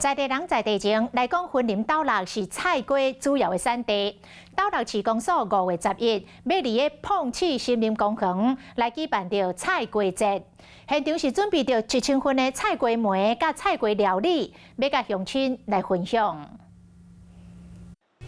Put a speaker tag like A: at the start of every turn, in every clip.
A: 在地人在地情來講，雲林斗六是菜瓜主要的產地。斗六市公所5月11欲佇个椪刺森林公園來舉辦著菜瓜節，現場是準備著1000份的菜瓜糜佮菜瓜料理，欲佮鄉親來分享。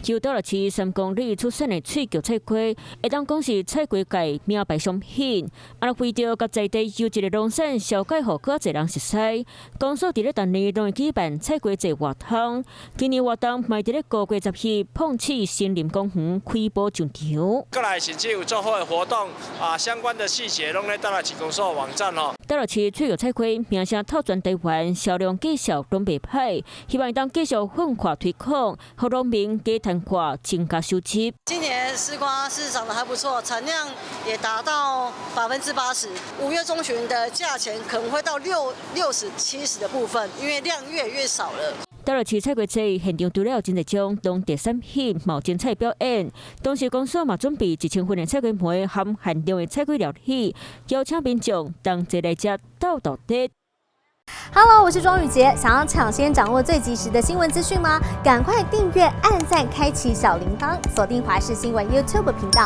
B: 由斗六市3公里出產的翠玉菜瓜，會當講是菜瓜界名牌商品。啊，若為著共在地優質的農產紹介予閣濟人熟似，公所佇咧逐年攏會舉辦菜瓜節活動。今年活動嘛佇咧5月10日椪刺森林公園開幕上場。
C: 過來甚至有做好的活動啊，相關的細節攏佇斗六市公所網站哦。
B: 斗六市翠玉菜瓜名聲透全台灣，銷量繼續攏袂歹，希望會當繼續奮發推廣，予農民加趁看增加收入。
D: 今年絲瓜是長得還不錯，產量也達到80%。5月中旬的價錢可能會到60、70的部分，因為量越來越少了。
B: 斗六市菜瓜節現場除了有真濟種當地產品，嘛有精彩表演。同時公所嘛準備1000份的菜瓜糜含限量的菜瓜料理，邀請民眾同齊來食鬥鬥熱。
E: Hello，我是莊宇傑，想要搶先掌握最及時的新聞資訊嗎？趕快訂閱、按讚、開啟小鈴鐺，鎖定華視新聞 YouTube 頻道。